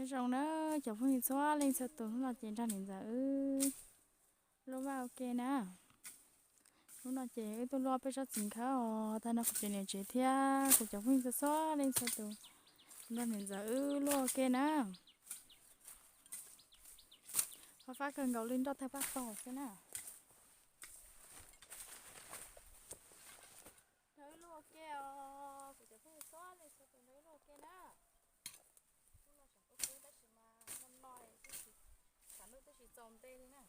Nyob zoo na cov phooj ywg txhua leej txhua tus, hnub no ces nrog niam ntxawm wb luaj vaj ua ke na. Hnub no ces wb tuaj luaj peb tsob txiv khawb os, tag no kuv tsev niam tsev thiab kuv cov phooj ywg txhua txhua leej txhua tus nrog niam ntxawm wb luaj ua ke na. Fab fab kawg nkaus li, nroj tawg paj pog xwb na. Nrog wb luaj ua ke os, kuv cov phooj ywg txhua leej txhua tus nrog wb luaj ua ke na. Hnub no tshav kub kub tab sis mas no no twb tsis, tshav ntuj twb tsis txaus nte li na.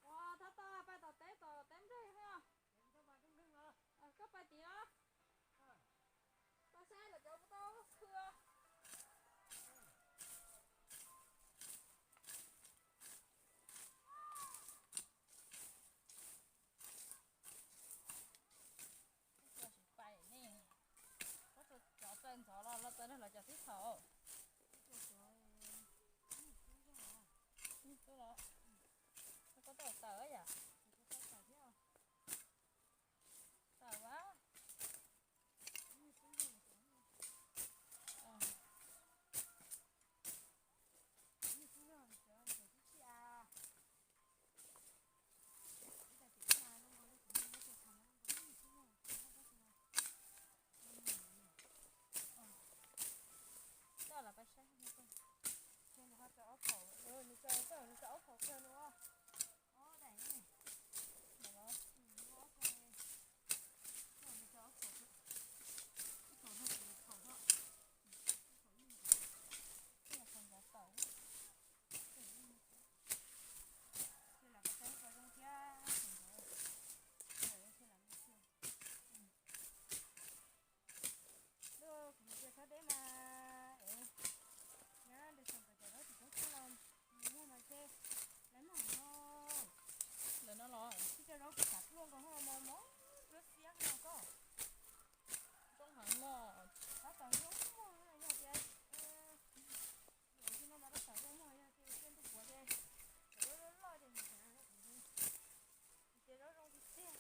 Ua, thab tau pais tom teb, tom teb nplej os. Koj pais tim os. Pais saib lawv cov kuv tau khw. Pais ne, cov txawj ntxov los los txawj nrog lawv cov xib thaum. Koj tau tawm yam. Tawm vas. Coj los pab saib. Nws ho tso ob phaum, nws tso, nws tso ob phaum kawg no. Ob daim ne. Ntawm los, nws tso ob phaum, nws tso ob phaum, ib phaum no kuv phaum no, ib phaum ib, ib phaum ntawd tawm. Ces lam pais saib ib qho zoo thiab, thaum ntawd, thaum ntawd ces lam mus xyuas. Lub kuv mus cia sab deb mas es nyob ntawm xyoo nkawd cov zaub tsis toob tshaj los muag mas ntshe lawv noj no. Lawv no los tsis cov zaub kuv xav pluaj nkaus ho mos mos, zaub xiab no koj. Zoo heev no. Tab tom zoo muag yog tias, tsis no mas tab tom zoo muag yog tias tej ntuj puav ces cov zaub loj ces nws xav tias zaub zoo tiag tiag.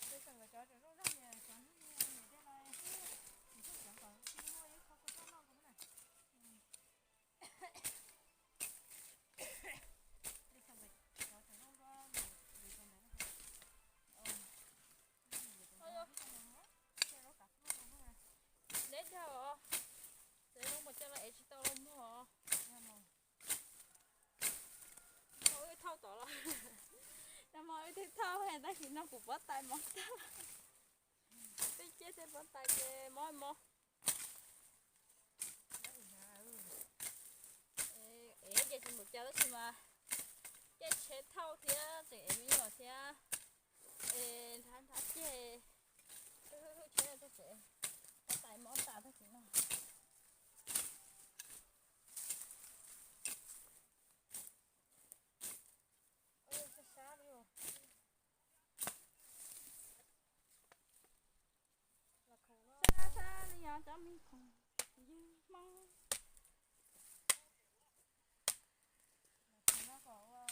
Tej xeem nkawd cov tseem zoo zog ces cov hnub niam tej los kuv tuaj cov kom tsis muaj ib qho kua txob noj nkaus na. Tej xeem nkawd cov tseem zoo dua mus yus cov ntawd na. Deb dag os, txawm zoo mus coj los ev tsis tau los muag os. Nag hmo wb thauj tod los, nag hmo wb twb thauj tab sis no kuv pob tais mob tag. Twb ciaj tej pob tais ces mob mob. Ev ces tsis npaum cas tab sis mas caij tsheb thauj thiab tseem ev me nyuam thiab. Es nrhab nrhab ceg, hwj hwj tsheb rau tsev, pob tais mob tas tag kis no. Sab sab li os. Sab sab li os cov me khoom ywg Hmoob. Los txog no kom ua,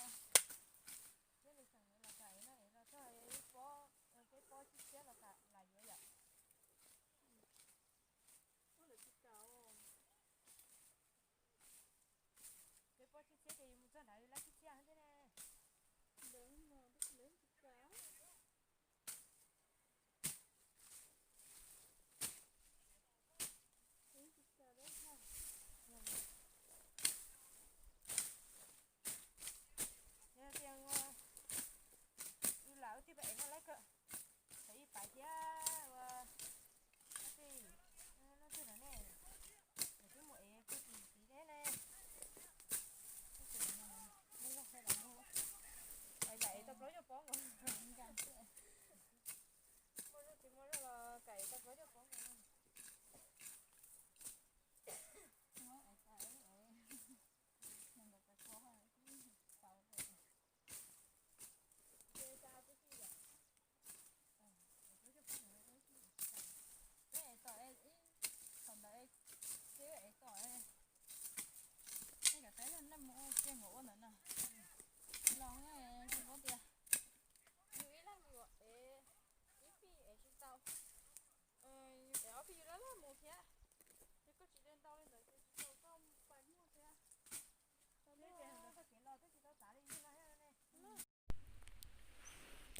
peb li xeem los kam ev no ev los txog peb pob, peb pob tsib txhiab los kam lam yuav yom. Peb pob tsib txhiab ces yus mus txog nrad lab tsib txhiab thiab ne. Lawv no lawv tsis kam. Lawv tsis kam lawv tag.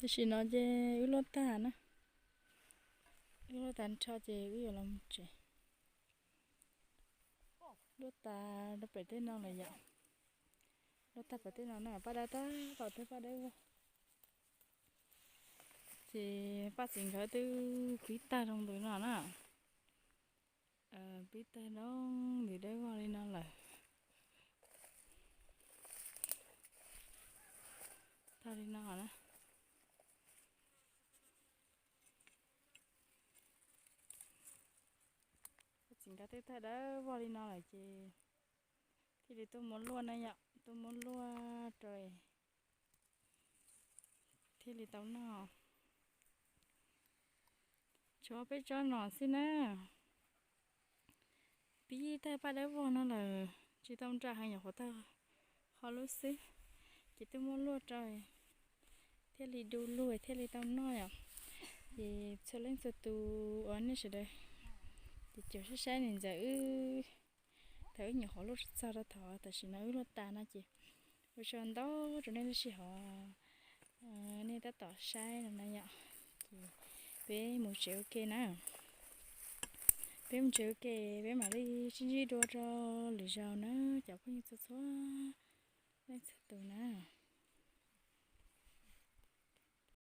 Tam sim no ces wb luaj tag na, wb luaj tag nrho ces wb yuav los mus tsev. Luaj tag rau pem tej no lawm yom. Luaj tag pem tej no na, Paj Dawb tab tom thawj Paj Dawb Vog. Ces Paj txiv nkawd twb pib tawg rau ntawm no na. Pib tawg rau ntawm Dawb Vog li no lawm. Tag li no na. Paj txiv nkawd twb tawg Dawb Vog li no lawm ces thiaj li tuaj muab luaj na yom, tuaj muab luaj rau thiaj li tau noj. Tshuav peb tsob no xwb na. Pib tawg Paj Dawb Vog no lawm tsis tau nra heev, nyuam qhuav tawg qhov lub xwb, ces twb muab luaj rau thiaj li du lug thiaj li tau noj yom. Ces txhua leej txhua tus uas nej sawv daws ces caum saib saib nws ntxawm wb, thaum wb nyuam qhuav luaj txog rau thaum tam sim no wb luaj tas no ces ua tsaug ntau rau nej lub sij hawm nej tab tom saib no na yom. Ces peb mus tsev ua ke na. Peb mus tsev ua ke, peb mam li sib ntsib dua rau lwm zaus na cov phooj ywg txhua txhua leej txhua tus na.